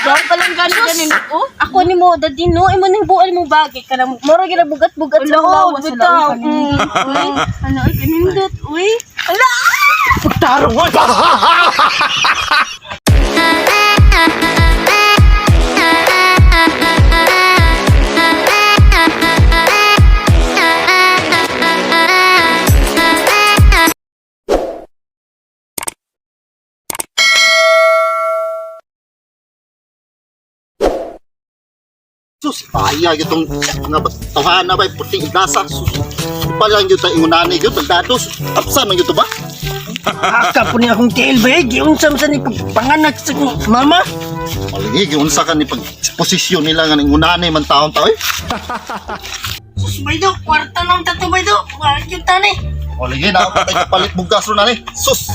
Daw pa lang gani ganin oh. Ako ni mo dadi no imo ning bual mo bagay kanang mura gina bugat-bugat sa Wala, lawas sa bitaw. lawas, Uy, ano ay kanindot uy. Ala! Pagtarong oy. Sus, paya itong mga tawhana ba, puting iglasa. Sus, palang yun tayo ingunani yun, pagdados. Apsan man yun to ba? Aka po ni akong tiil ba eh. Giunsam sa ni panganak sa akong mama. Malagi, giunsa ka ni pag posisyon nila nga ingunani man taon tao eh. Sus, baydo, kwarta lang tato baydo. Wala yun tani. Malagi, na ako tayo kapalit bugas ron ani. Sus,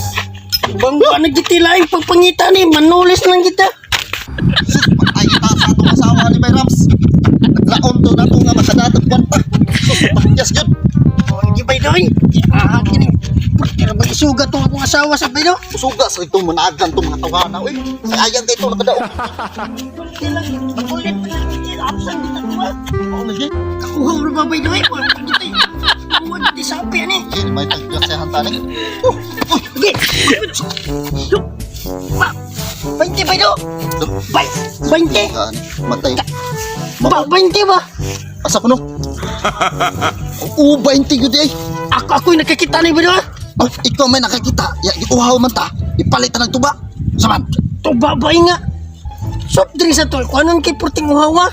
Bangwa na gitila ang pagpangita ni. Manulis lang kita. sus, patay kita sa atong asawa ni Bay Rams. Naglaon to na to nga makadatag kwarta. Sus, pakyas yun. Hindi baydo eh. Ah, kini. Pero ba isugat tong akong asawa sa baydo? Usuga sa itong managan itong mga tawhana. Uy, sayang kayo ito nakadaog. Makulit pa lang kita. Absan kita ko ba? Oh, lagi. Kakuha mo ba baydo eh? Wala kita eh. Wala kita sapi ani. Sige, may tagkasehan tani. Oh, uy, Sige. Ba, 20 baydo. Bay, 20. Matay. Ba, 20 ba? Asa ko no? Oo, 20 yun eh. Ako ako'y nakakita ni baydo ah. Oh, ikaw may nakakita. Ya, uhaw man ta. Ipalit ta ng tuba. Saman. Tuba ba nga? Soft drink sa tol. Kung anong kay purting uhawa?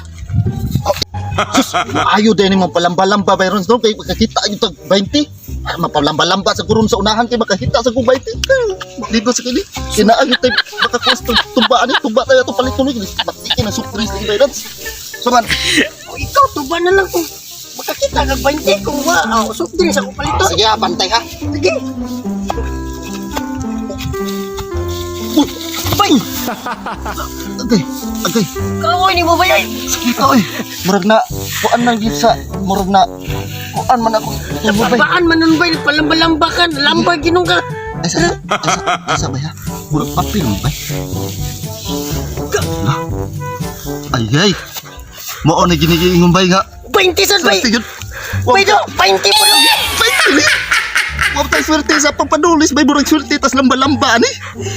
Sus, maayo din mo palambalamba bayron no kay makakita yung tag 20. Ah, mapalambalamba sa gurun sa unahan kay makakita sa 20. Dito sa kini. Kinaan yung tay makakuha sa tuba ani tuba tayo to palit tuloy. Matiki na soft drinks ni bayron. Saman. O ikaw, tuba na lang kung makakita kag 20 kung wa. Oh, soft drink sa akong palito. Sige ha, bantay ha. Sige. Uy, Bay, agay, agay. kaoy ni mo bay. Sakit oy. Murag na kuan nang gid sa murag na kuan man ako. Tubo bay. Baan man nun bay, palambalamba ka, lamba ginong ka. Ay sa ay sa ay sa bay ha. Murag papel bay. Lah. Ay ay. Mao na ginigiingon bay nga. 20 sad bay. Swerte yun. Bay do, 20 po do. Bay Wa tay swerte sa pagpadulis bay murag swerte tas lamba-lamba ani.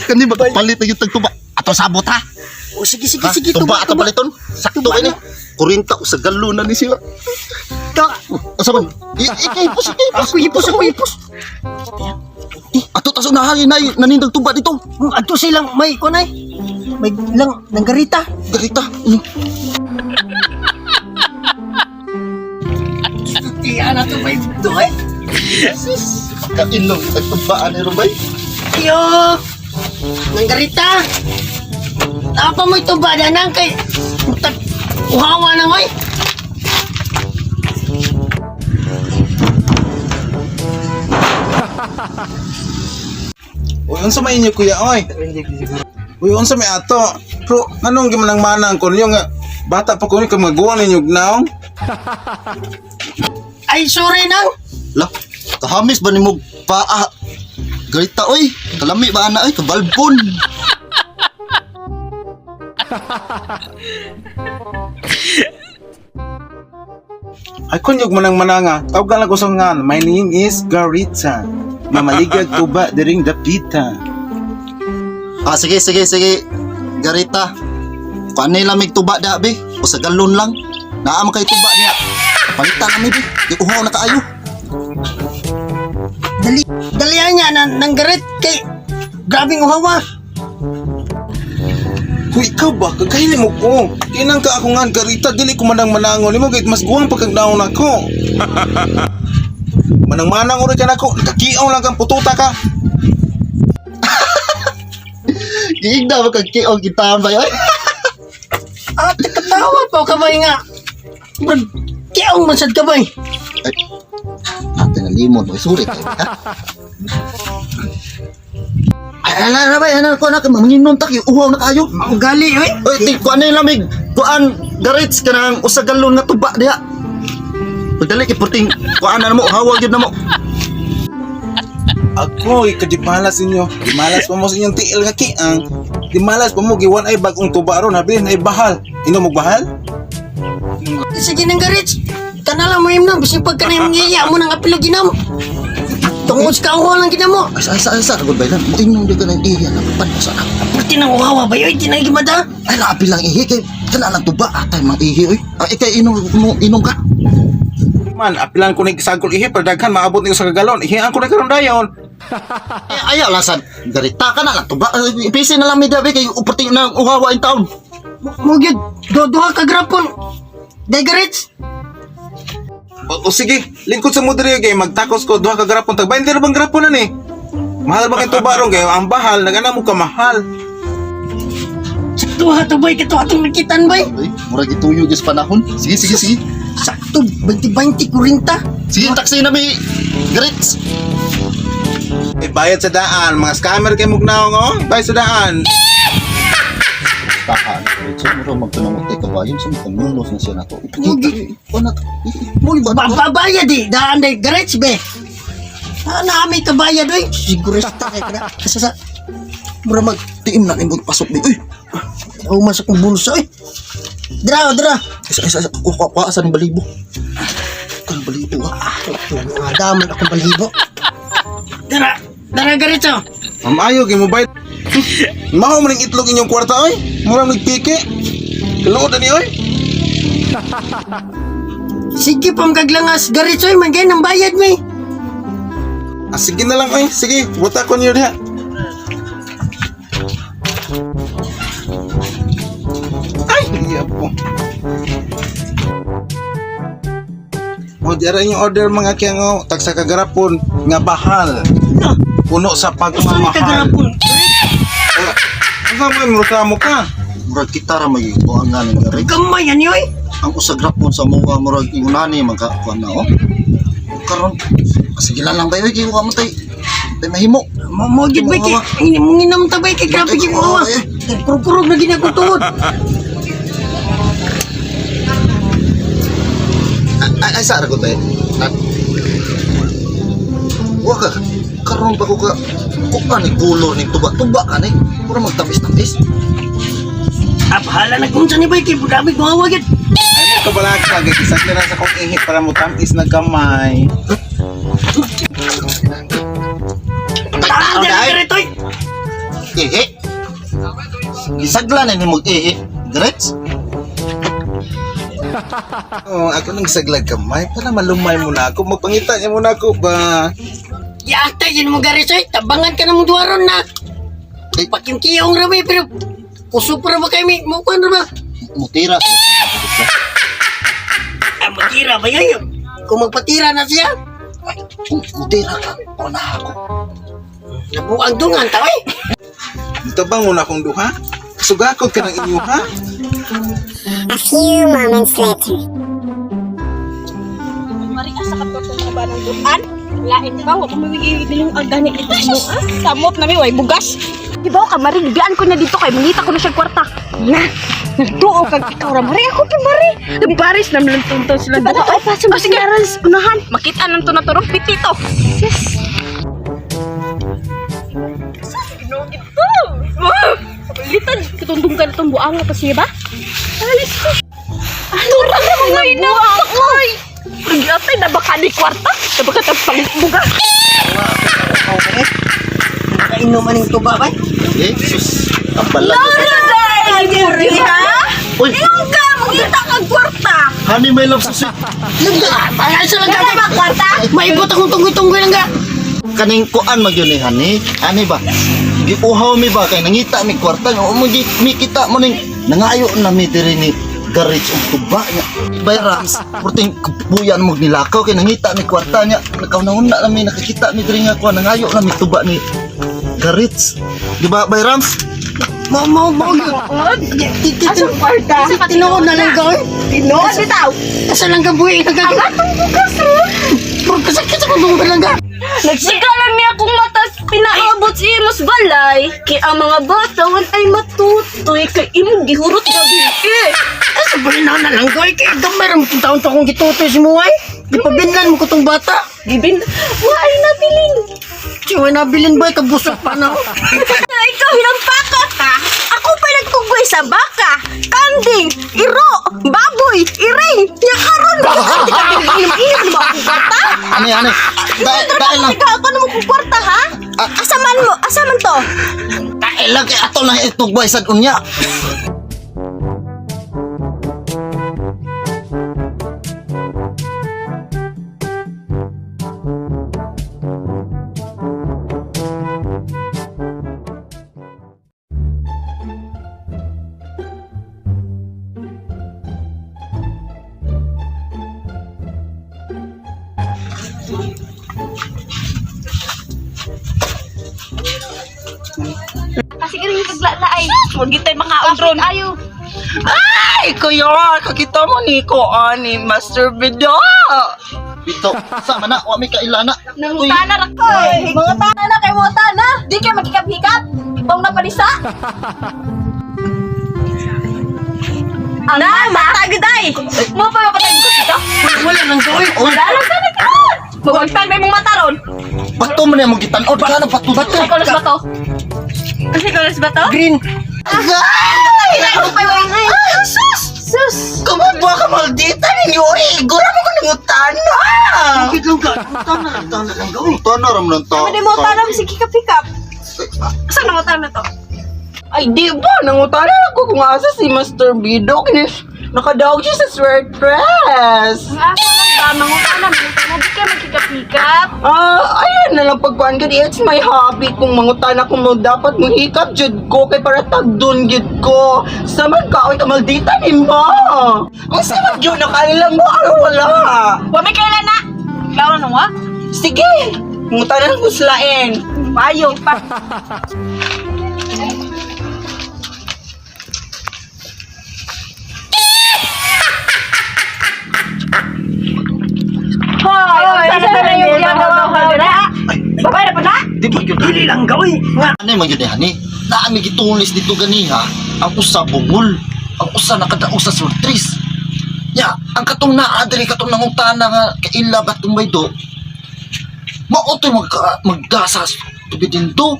Kani magpalit na yung tagtuba. Ato sabot ha. O sige sige Ha? sige, Tuba ato paliton. Sakto Tuba ini. na. 40 sa galon na ni siya. Ta, Asa man? Ikipos, ikipos. ako ipos, ako ipos. Ato tas unahan inay nanindag tuba dito. Ato silang may kunay. May lang nanggarita. Garita. Tiyan na to bay do eh. Sus, pagkailong sa tubaan ni Rubay. Ayo. Nanggarita. Tapa mo ito ba nang kay Putag uhawa na ngoy. Uy, unsa may inyo kuya oy? Uy, unsa may ato? Pero anong gimanang manang ko ninyo nga bata pa ko ni kay magawa ninyo og naong? Ay sorry nang. Lah, kahamis ba nimo paa? Garita oy, kalami ba ana oy, kabalbon. Ay kunyog manang mananga. Tawag lang ko sa ngan. My name is Garita. Mamaligag tuba diring dapita. Ah, sige, sige, sige. Garita. Kuan ni lamig tuba da be. O sa galon lang. Naa man kay tuba niya. Palitan nami be. Di uhaw na kaayo. Dali dalian niya na nanggarit kay grabing uhawa. Uy, ikaw ba? Kakaili mo ko. Kinang ka ako nga, Garita, dili ko manang manangon. Nimo gayud mas guwang pagkagnaon ako. Manang-manang uri ka nako. Nakakiaw lang kang pututa ka. Giigda ba kag kiog gitaon ba oy? Ah, katawa pa ka bay nga. Brad, kiong man sad ka bay. Ay, ate na limon oy, sorry kay ha. Ay, ala na ba, ano ko na manginom ta kay uhaw na kaayo. Maugali oy. Oy, ti kuan ni lamig. Kuan garits kanang usa galon nga tuba diha. Pagdali kay puting kuan na mo hawag gyud na mo. Ako, ikadimalas inyo. Dimalas pa mo sa inyong tiil nga kiang. Di malas pa mo giwan ay bagong tuba ron, habilin ay bahal. Inom og bahal? Sige nang garits. Kanala mo imno bisin pag kanay mong iya mo nang apilo ginamo. Tungod sa kauhaw lang ginamo. Ay, sa, sa, sa, ragod ba lang? Mo di ka ng ihi, napapan ko sana. Purti nang uhawa ba yoy tinang gimada? Ay, naapi lang ihi, kay kana lang tuba, atay mang ihi, oy. Ay, ikay inom, mo, inom ka. Man, apilan ko ni sagol ihi para daghan maabot niyo sa kagalon. Ihian ko na karon dayon. Ay, ayaw lang sa garita ka na lang tuba. Ay, ipisi na lang mi dabi kay uperti na uhawa in taon. Mo gyud do duha ka grapon. Day garits. O sige, lingkod sa mo diri kay magtakos ko duha ka garapon tag 20 ra bang garapon na ni. Mahal ba kay tuba ron kay ang bahal nagana mo ka mahal. Sakto ha to boy kato atong nakitan boy. Ay, murag ituyo gyud sa panahon. Sige, sige, sige. Sakto 20 20 40. Sige, taxi na mi. Garits. Eh, bayad sa daan, mga scammer kay mugnaong oh. Bayad sa daan. Tahan, Garits. Murag magtunamot kay kabayon sa mga na siya nato. Ipakita. Wala. Mo babayad di daan day garits be. Ah, na may kabayad oy. Siguro sa kay kada. Sa sa mura mag Tiim na imong pasok ni. Uy, umas akong bulsa oy. Dra dra. isa isa isa. Kuha kuha sa ning balibo. Kan balibo ah. Mga daman akong balhibo. Dara, dara garits oh. Ma'am ayo kay mo bayad. Maho man ning itlog inyong kwarta oy. Mura nagpiki. Kaluod ani oy. Sige pam kaglangas garits oy man ng bayad mi. Ah, sige na lang oy. Sige, buta ko niyo diha. Ay, iya po. O, di ara inyong order mga kiyango, tagsa kagarapon, nga bahal. No, Puno sa usa ni pagmamahal. kagarapon. Ano mo, reklamo ka? Murag kita ra may buangan ng garits. Gamay ani oy. Ang usag rapon sa mga murag ingunani magka kuan na oh. Karon sige lang lang bayo kay wa man tay tay mahimo. Mo mo gid bay kay ini mo nginam ta bay kay grabe gid mo. Kurog-kurog na gid akong tuhod. Ay ay sa ra ko tay. Wa ka karon pa ko ka kuan ni gulo ni tuba tuba ka ni. Mura magtamis-tamis. Ah, bahala na kung saan ni bay kay grabe ko hawa gid. Ay mo kabalaka, gigisag na sa kong ihi para mo tamis na gamay. Taan dara garits oy. Ihi. Gisagla na nimo ihi. Garits. Oh, ako nang saglag gamay para malumay mo na ako. Magpangita niya muna ako ba? Yata yun mo garits oy. Tabangan ka na mong duwaron na. Ay. Pakyong-kiyong ra bay pero kusog pa ra ba kay mi? Mo kuan ra ba? Mutira. Ah, matira ba yun? Kung magpatira na siya, Kung mutira ka, una ako. nabuang dungan ta oy. Dito ba muna akong duha? Sugakod ka ng inyo ha? A few moments later. Mari asa ka to ka ba ng duan? Lain ba wa ko mawigay bilong agani ito mo ah. Samot na mi way bugas. Di ba ka mari gibiyaan ko na dito kay mangita ko na siya kwarta. Na. Nagtuo kag ikaw ra mari ako pa mari. Nagbaris na lang tunton sila duha. Ay pa sa sige unahan. Makita nang to na turong pitito. Yes. Ginoo ito. Litan kitundong ka na tong buang pa siya ba? Alis ko. Turang na mga ina. Oy. Pagyatay na baka ni kwarta. Na baka tag palit bugas. Nakainom aning tuba bay. Eh, sus. Ang balag. Ay, ha? Uy, Yung ka, mangita kag kwarta. honey my love susi. Ay, sa lang Wala ba kwarta? Maibot akong tunggoy-tunggoy lang ga. Kaning kuan man gyud ni honey. Ani ba? Giuhaw mi ba kay nangita mi kwarta nga mo gi mi kita mo ning nangayo na mi diri ni garage og tuba niya. Bayrams, purting buyan mo nilakaw kay nangita mi kwarta niya. Nakaunahuna na mi nakakita mi diri nga kuan nangayo na mi tuba ni Garits. Di ba Bayrams? Mo mo mo. Asang kwarta? Tinuod na lang ka oy. Tinuod bitaw. Asa lang ka buhi ka Ang atong bugas ro. Puro kasakit sa kong tunggoy lang ga. Nagsiga lang niya akong matas pinaabot si Imos balay. Kay ang mga bata wan ay matutoy kay imong gihurot gabi. Eh. Asa ba rin na lang ka oy. Kay gamay ra mo taon to akong gitutoy si mo ay. Gipabinlan mo ko tong bata. Gibin. Waay nabilin. Siya, nabilin ba? Kabusok pa na. Ikaw hilampaka ka. Ako pa nagtugoy sa baka, kanding, iro, baboy, iring, nya karon mo. Ilan mo akong kwarta? Ani ani. Dahil dahil lang. Ikaw ako na mo kong kwarta ha? Asa man mo? Asa man to? Dahil lang kay ato lang itugbay sad unya. Kasi kini paglalaay. Huwag gitay mga ron. Ayo. Ay, kuya, kakita mo ni ko, ani, Master Bido. Bito, sama na wa mi kailana. Uy, Nangutana ra ko. Mga tana na kay mga tana. Di kay magkikap-hikap. Ibang na palisa. Na, Matagiday. Mo pa mapatay ko dito. Wala nang gawin. Uy, Wala sa ka. Magwagtag na imong mata ron. bato man mo gitan-on ka na bato bato. Ay, kolos ba to? Kasi kolos ba to? Green. Ay, sus! Sus! Kumaba ka, maldita ninyo, eh. Gura mo ko nangutana. Bakit lang ka? Tama lang, tama lang gawin. Tana ram lang ta. Ano mo tana mo si kikap-hikap? Saan na mo tana to? Ay, di ba? Nangutana ako kung asa si Master Bido. Kinis, nakadaog siya sa sweat dress. Ang aso lang ba? Mangutana, mangutana. Di ka magkikap-hikap. Ah, ayan na lang pagkuan gud. It's my hobby kung mangutana ko mo dapat mo hikap jud ko kay para tagdon jud ko. Saman ka oy kamaldita nimo. Ang saman jud nakailan mo araw wala. Wa may kailan na. Klaro na wa? Sige, mangutana ko silain. Payo pa. Hoy, Sana na yung ginagawa ko dira. Babay na pa na. Di ba yun? Dili lang gawin. Nga. Ano man yun eh, hani? Naami gitulis dito ganiha, ang usa bungol, ang usa nakadaog sa surtris. Ya, ang katong naa diri katong nangutana nga kaila bat tumbay do. Mao to'y magka, magdasa sa tubidindo.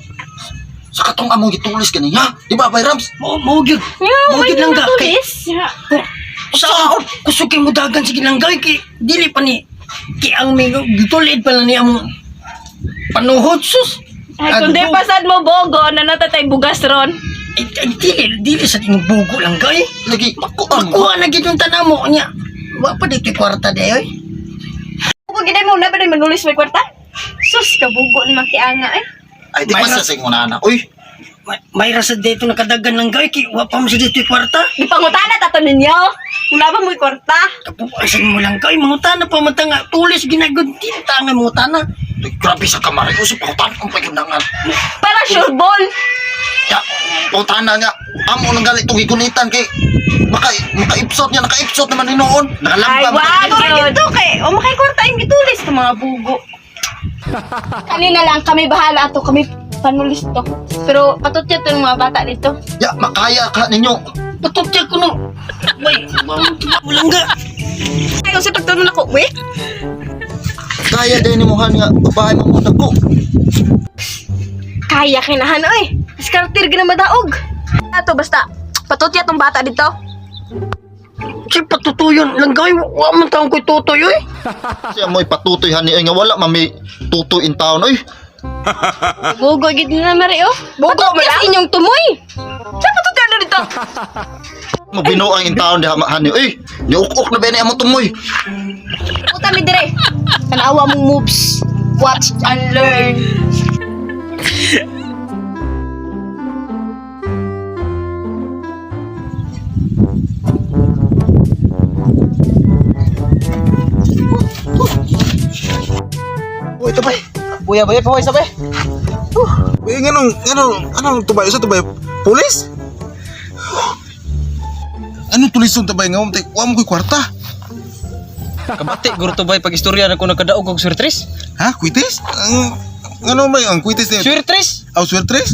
Sa katong among gitulis ganiha, di ba Bay Rams? Mo mo gyud. Yeah, Mo may gyud lang ga. Kay tulis. sa kusog kay mo dagan sige lang gawin kay dili pa ni kay ang may gitulid pa lang ni among panuhot sus. Ay, kundi pasad mo bogo na natatay bugas ron. Ay, ay, dili dili sa imong bugo lang gawin. Lagi makuan mo. Makuha na gid yung tanamo niya. Wa pa dito kwarta di oy. Kung ginay mo na ba manulis may kwarta? Sus, kabugo ni makianga eh. Ay di pa sa singon na. Uy, May rasa dito nakadagan lang gawin kay wa pa mo sa dito kwarta. Di pangutana tato ninyo. Wala ba mo'y kwarta? Kapuasan mo lang kay mangutana pa man ta nga tulis ginagod tinta nga mangutana. ay, grabe sa kamari uso pangutan ang pagyundangan. Para sure ball. Ya, pangutana nga amo nang galit tong gigunitan kay maka makaipsot niya, nakaipsot naman hinuon. Ay, Nakalamba. wag Ikaw yun. dito kay o makay kwarta yung gitulis to mga bugo. Kanina lang kami bahala ato kami panulis to. Pero patutya to ng mga bata dito. Ya, makaya ka ninyo. Patutya ko no. Way, walang ga. Ay, kung sa pagtulong ako, we. Kaya din ni Mohan nga babae mo muna ko. Kaya kinahan oy. Diskarter gina madaog. Ato basta patutya tong bata dito. Si patutuyon lang gawin wa man taong ko'y tutoy oy. Siya mo'y patutoy hani ay nga wala mami tutoy in town oy. Bugo gid na mari oh. Bugo mo Patutya lang. sa inyong tumoy. Sa patutya na dito. Mabinuang in town diha hani oy. Niuk-uk na ba ni among tumoy. Puta mi dire. Tanawa mong moves. Watch and learn. Uy, ito bay. Buya, buya, paway sabay. Uy, nganong nganong anong tubay sa tubay? Pulis? Anong tulis yung tubay nga? Wa mo ko'y kwarta. Kabati, guro to bay, pag istorya na ko nagkadaog og surtres. Ha? Kwitis? Ang ano ba ang kwitis niya? Surtres? Aw, swertres?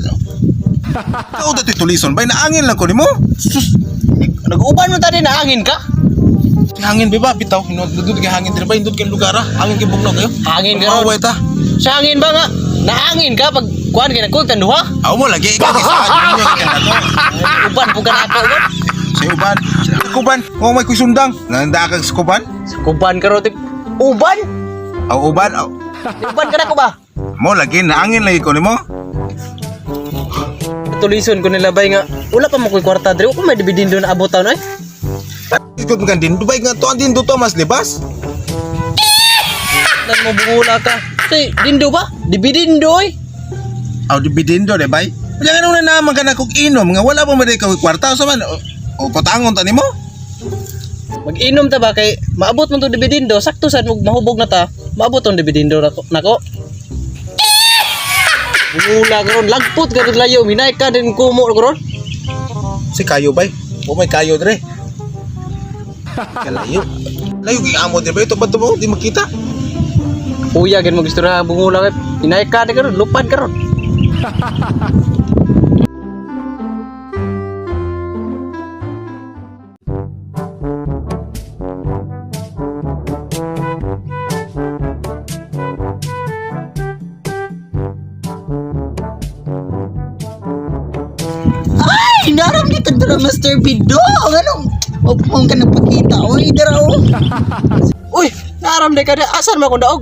Ikaw dato'y tulison bay, naangin lang ko nimo. Sus, Nag-uban mo tadi na angin ka? Hangin ba bitaw hindot kay hangin dire ba hindot kay lugar ah. Hangin kay bugnaw kayo. Hangin karon. Maway ta. Sa hangin ba nga? Naangin ka pag kuan kay nagkultan duha. Aw mo lagi ikaw kay sa ninyo kay nato. Uban po ka na ako uban. Sa uban. Sa kuban. Oh may kusundang. Nanda kag sa kuban? Sa kuban karon tik. Uban? Aw uban. Aw. Uban ka na ko ba? Mo lagi naangin lagi ko nimo. Tulison ko nila bay nga wala pa mo koy kwarta dre. Wa ko may dividendo na abotan ay. Ikot mo din Dubai nga to ang din to mas libas. Nan mo bungula ka. Say, dindo ba? Dividendo oy. Aw dividendo de bay. Kaya nga na naman ka na kog inom nga wala pa man ka kwarta sa man o kotangon ta nimo. Mag-inom ta ba kay maabot man to dividendo sakto sad mo mahubog na ta. Maabot tong dividendo nako. Nako. Bungula karon lagpot ka layo minay ka din kumo karon. Si kayo bay. O may kayo dire. Kalayo. Layo gi amo dire bay to ba to mo di makita. Kuya gin mo gusto na bungula kay inay ka din karon lupad karon. Ay, naram dito dara Master Bido. Anong wag mong ka nagpakita. Oy, dara oh. Uy, naaram day ka di asan man akong daog?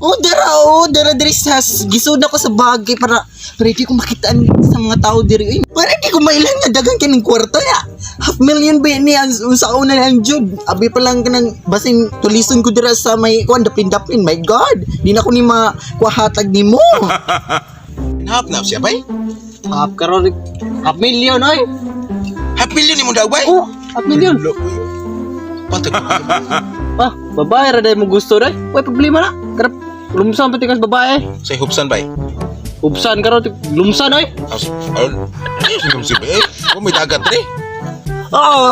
Oh, dara oh, dara diri sa gisud ako sa bagay para para di ko makitaan sa mga tao diri. Uy, para di ko mailan nga dagan kining kwarta ya. Half million ba ni ang sa una ang jud. Abi pa lang kanang basin tulison ko dira sa may kuan dapin-dapin. My God, di na ko ni makuhatag nimo. Half na siya bay. Half karon half million oy. Half million nimo daw bay. Oh, half million. Patag. Ah, babae ra day mo gusto day. Way problema na. Karap lumsan pati kas babae. Say hubsan bay. Ubsan karon lumsan oy. As al. Ay singum si bay. O may dagat dire. Oo.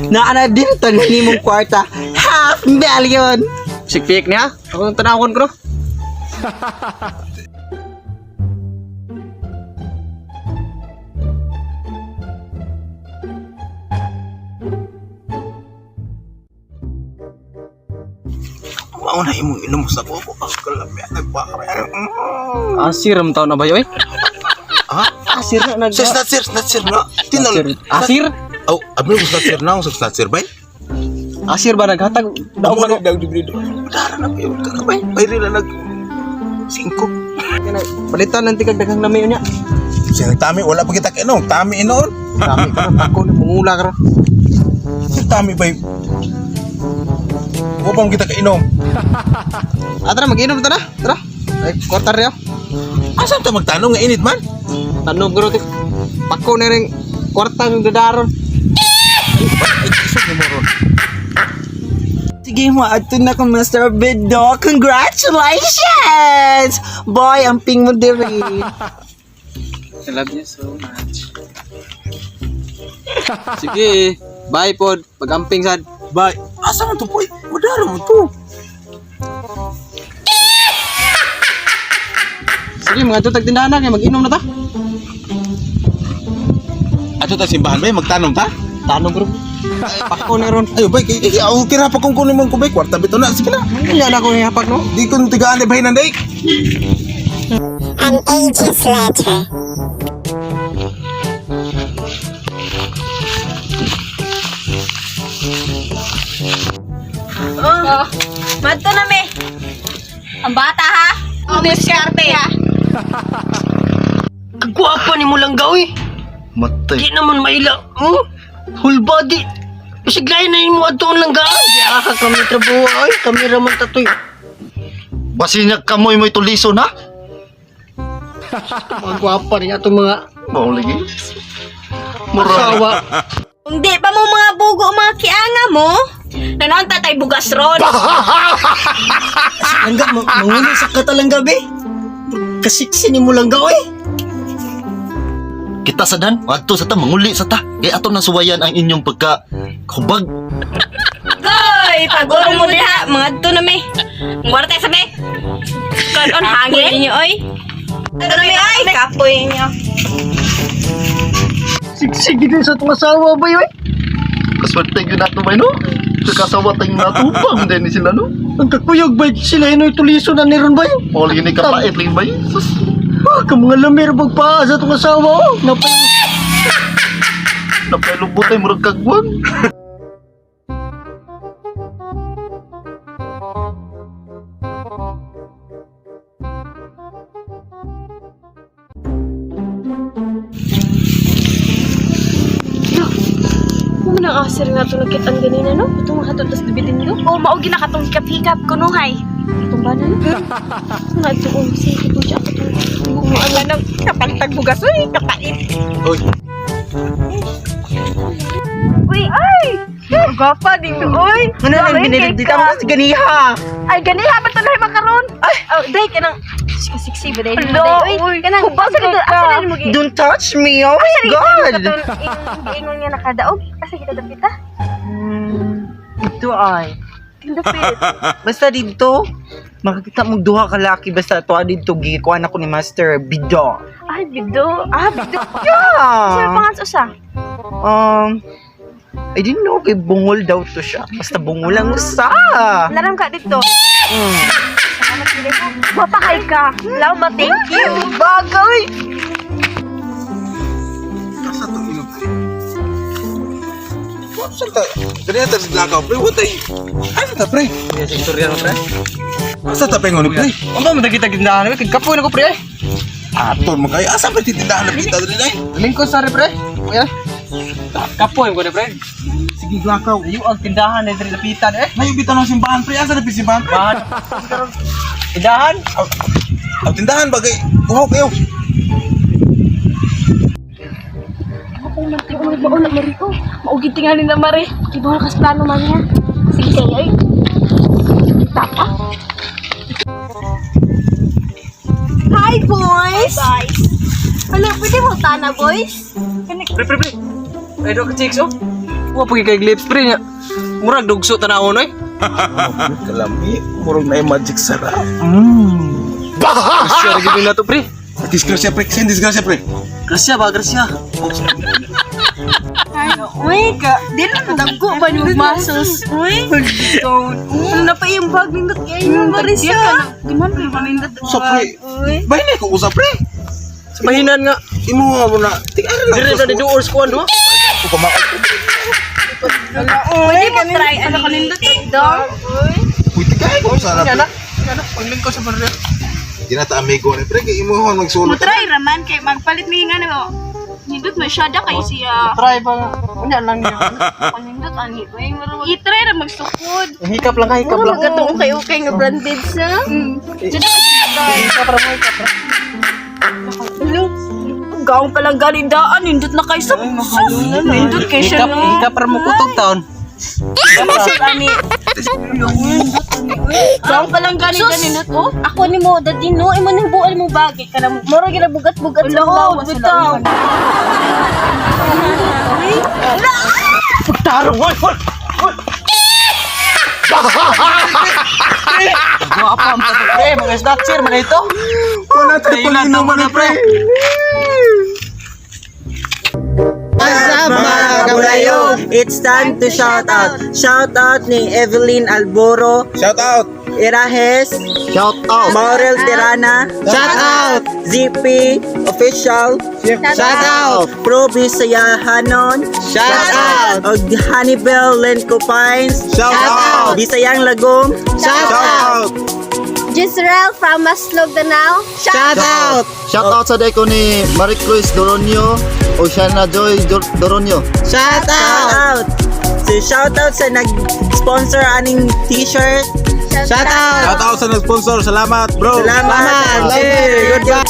Naana din tanan nimong kwarta. Half million. Sikpik niya. Ako ang tanawon ko. no. Mao na imong inom sa ko ako kalami nagpakara. Asir am taon na ba yoy? Ha? Asir na nag. Sa snatcher, snatcher no. Tinol. Asir? Aw, abi ko snatcher na, sa snatcher bay. Asir ba naghatag daog Amo ba na daw dibrido. Dara na kayo ka bay. Bay rila nag singko. Palitan lang tikag daghang nami unya. Sing tami wala pa kita kainom, tami inoon. Dami karon ako na bungula karon. Sing tami bay. Wa pa kita kainom. Ah, tara mag-inom ta na. Tara. Ay, kwarta riyo. Asa ta magtanong nga init man? Tanom karon tik. Pako na ring kwarta ng dadaron. Ay, isog ni mo ron. Sige mo, ato na ko, Master Bido. Congratulations! Boy, ang ping mo diri. I love you so much. Sige, bye pod. Pag-amping sad. Bay, asa man to boy? Madara mo to. Sige, mga tutag tindahan na kay mag-inom na ta. Ato ta simbahan bay, magtanong ta. Tanom bro. Pako na ron. Ayo bay, kay ako kira pa kung kunin mo ko bay, kwarta bito na sige na. Hindi na ako hapak no. Di ko tigaan bay nanday. An ages later. Oh, madto na me. Ang bata ha. Oh, diskarte ha. Kagwapa ni mo lang gawi. Matay. Di naman maila. Oh, whole body. Isiglayin na mo adtoon lang ga. Di aka kami trabaho ay kami ra man tatoy. Basin niya kamoy mo'y tulison ha? Mga gwapa ni atong mga Mao lagi. asawa. Hindi pa mo mga bugo mga kianga mo. Nanoon tatay bugas ron. Langga, mangulo sa katalang gabi. Kasiksi ni mo lang gawi. Kita sa dan, adto sa ta manguli sa ta. Kay ato nang suwayan ang inyong pagka hubag. Goy, pagurong mo diha, mga adto na me. Ngwarta sa me. Kanon hangin ninyo oy. Adto na me oy, kapoy ninyo. Siksik gid sa atong asawa ba yoy. Kaswerte gyud nato bay no. Kakasawa tayong natupang din ni sila no. Ang kakuyog bay sila inoy tuliso na niron bay. O lagi ni kapait lagi bay. Sus. Ah, ka mga lamir pagpaa sa itong asawa oh. Napay Napay lubot ay murag kagwang. Mo nang asir nga to nagkit-an ganina no? Itong hatod tas dividendo. Oh, mao gina katong hikap-hikap kunuhay. Itong ba na no? Nga ito oh, sige ito siya katong. Ang lanang kapantag bugas oy, kapait. Oy. Uy, ay! Gwapa din oy. Ano nang binilid dito mo sa ganiha? Ay, ganiha ba tanay makaron? Ay, oh, day kanang kasiksi ba day? Uy, kanang asa ka asa na mo gi? Don't touch me, oh my God! Ingon nga nakadaog asa kita dapita? Ito ay. Dapit. Basta dito, makakita mo duha ka laki basta to dito gikuan ako ni Master Bido. Ay, bido. Ah, bido. Sir, Yeah. pangan sa usa. I didn't know kay bungol daw to siya. Basta bungol lang usa. Laram ka dito. Salamat gid ko. Gwapa kay ka. Lama, thank you. Bagay! Asa to inom pre? Saan ta? Dali na ta sa lakaw pre. What ay? Asa ta pre? Yes, istorya no pre. Asa ta pre ngoni pre? Unsa man kita tindahan kay kapoy na ko pre. Aton mo kayo. Asa pre titindahan na pita dali na? Lingkod sa pre. Kuya. Kapoy ko na pre. Sige lakaw. Ayo ang tindahan na diri lapitan eh. Ngayon bitaw ng simbahan pre. Asa na pre simbahan pre? Bahan. Tindahan. Ang tindahan bagay. Uhaw kayo. Ako man mauna mari ko. Maugid tingali na mari. Kibaw kas plano man niya. Sige sige ay. Tapa. Hi boys. Hi boys. Hello, pwede mo tana boys? Pre pre pre. Ay do ka chicks oh. Wa pagi kay lips pre nya. Murag dugso tanawon oy. Kalami. Murag na yung magic sarap. Grasya ra gid na to pre. Disgrasya pre. Sin disgrasya pre. Grasya ba grasya. Uy, ka, di na dagko ba ni muscles? Uy, ano na pa yung bag nindot kay mo Marisa? Giman ko yung panindot. So pre. Bahin na ko usap pre. Sa mahinan nga. Imo nga mo na. Tingara lang. Diri na di doors ko ano. Pwede mo try ano kanindot dong? Uy, tigay ko sarap. Nya na. Nya na paglingkod sa barrio. Di na ta amigo ni pre. Kay imo nga magsulot. Mo try raman kay magpalit mi nga nimo. Nindot may syada kay siya. Try pa nga. Unya lang niya. Kanindot ani uy, i-try ra magsukod. Hikap lang ka, hikap lang. Gatong kay okay nga branded sa. Hikap ra mo, hikap ra. Gaong pa lang galindaan, nindot na kay sa. Nindot kay siya Hikap, no. hikap ra mo kutog taon. Gaong pa lang galindaan, nindot oh. Ako ni mo dadi no imo nang bual mo bagay kana moro gina bugat-bugat sa Hello, lawas. bitaw. Pagtarong, hoy, hoy. Hoy. Guwapa ang pato, pre. Mga snatcher, mga ito. Wala tayo Dahil na pag-inuman na, ni pre. What's up mga kabulayo? It's time to shout out. Shout out ni Evelyn Alboro, Shout out. Irahes, Shout out. Maurel Tirana, Shout out! ZP Official, Shout out. Pro Bisayahanon, Shout out! Og Hannibal Lenko Pines, Shout out. Bisayang Lagom, Shout out. Jisrael from Maslog Danao. Shout out! Shout out sa deko ni Maricruz Doronio o Shana Joy Doronio. Shout out! So shout out sa nag-sponsor aning t-shirt. Shout out! Shout out sa nag-sponsor. Salamat bro. Salamat! Goodbye!